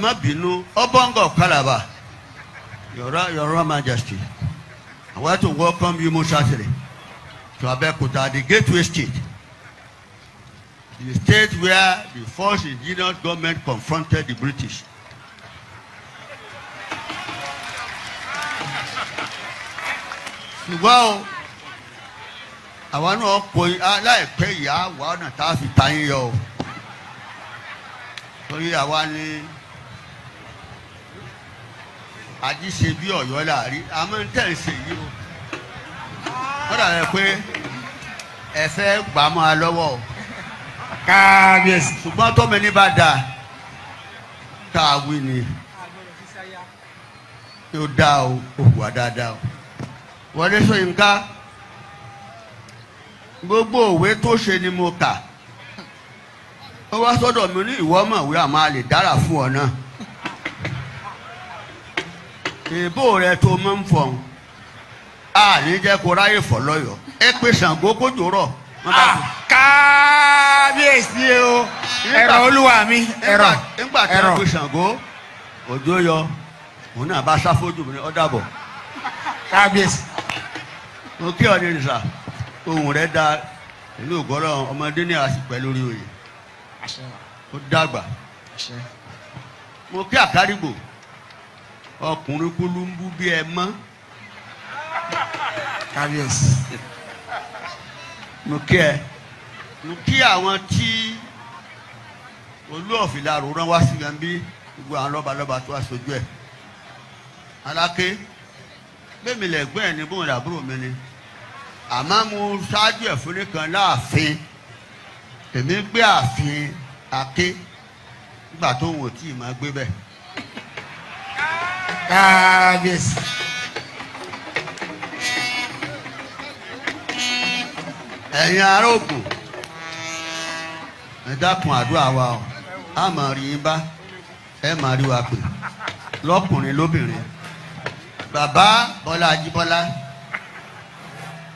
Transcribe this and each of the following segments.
Má bínú. Obong of Calabar, Your Royal Majesty, I want to welcome you most heartily to Abeokuta, the gateway state, the state where the first indigenous government confronted the British. Ṣùgbọ́n o, àwa náà kò láìpẹ́ ìyá wa ọ̀nà tá a fi ta yín yọ o, torí àwa ní àjíṣe bí Ọ̀yọ́ láàrí. Àmọ́ ń tẹ̀ ń ṣe yìí o, wọ́n dàbẹ̀ pé ẹ fẹ́ gbà mọ́ a lọ́wọ́ o. Kábíyèsí. Ṣùgbọ́n tọ́mọ ní bá dáa tá a wí ni yóò dáa o, ó hùwà dáadáa o. Wọlé Ṣóyínká, gbogbo òwe tó ṣe ni mo kà. Ó wá sọ́dọ̀ mi ní ìwọ mọ̀wé, àmọ́ a lè dára fún ọ náà. Èèbó rẹ tó mọ́ ń fọ̀hún, a ní jẹ́ kó ráyè fọ̀ lọ́yọ̀ọ́. Ẹ pé Ṣàngó kójò rọ̀. Wọ́n bá fi Kábíyèsí o, ẹ̀rọ olúwa mi, ẹ̀rọ. Nígbà tí ẹ̀rọ. wọ́n pe Ṣàngó, òjò yọ, òun náà bá sáfójú mi ní ọ̀dàbọ̀. Kábíyèsí. Mo kí ọ ní ìrìnsà, ohùn rẹ da ìlú ògbọ́rọ̀ ọmọdé ní àsìpẹ́ lórí oyè, ó dàgbà. Mo kí Àkárìgbò, ọkùnrin kúlúńbú bí ẹ mọ́. Kábíyèsí. Mo kí ẹ, mo kí àwọn tí Olú ọ̀fìlà rán wá sí ẹ̀ bí, gbogbo àwọn lọ́balọ́ba tó wá sojú ẹ̀. Aláké bẹ́ẹ̀ mi lẹ̀gbọ́n ẹ̀ ní bóun làbúrò mi ni, àmọ́ mo ṣáájú ẹ̀ fún nìkan láàfin. Èmi gbé ààfin Aké nígbà tó ń wò tí ì máa gbé bẹ́ẹ̀. Kábíyèsí. Ẹ̀yin ará Ògùn, ẹ dákun, àdúrà wa o, a máa rí yín bá, ẹ máa rí wa pè lọ́kùnrin lóbìnrin. Bàbá Bọ́lá Ajíbọ́lá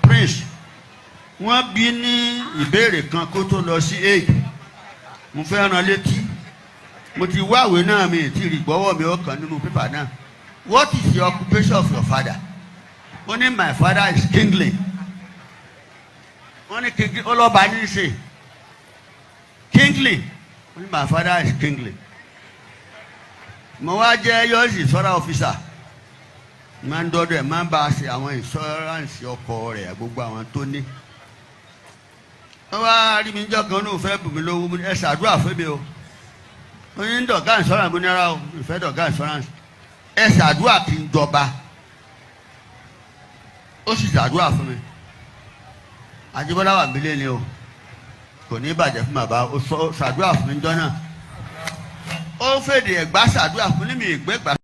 Prince, wọ́n bí ní ìbéèrè kan kó tó lọ sí Hague. Mo fẹ́ rán létí, mo ti wáwèé náà, mi ti rí gbọ́wọ́ mi ó kàn nínú pépà náà. What is the occupation of your father? Ó ní, "My father is kingly." Wọ́n ní kingly, ọlọ́ba ní í ṣe kingly. Ó ní, "My father is kingly." Mo wá jẹ́ yọ́ọ̀sì insurance officer, máa ń dọ́dọ̀ ẹ̀, máa ń bá a ṣe àwọn insurance ọkọ̀ rẹ̀, gbogbo àwọn tó ní. Wọ́n wá rí mi jọ́ kan ní òun fẹ́ bù mí lówó. Mo ní, ẹ ṣàdúrà fún mi o. Mo ní dọ̀gá insurance, mo ní ara o, ìfẹ́ dọ̀gá insurance, ẹ ṣàdúrà kí n jọba. Ó sì ṣàdúrà fún mi. Ajíbọ́lá wà mílẹ̀ ni o, kò ní bàjẹ́ fún bàbá. Ó sọ ṣàdúrà fún mi jọ́ náà, ó fèdè Ẹ̀gbá ṣàdúrà fún mi ìgbẹ́gbà.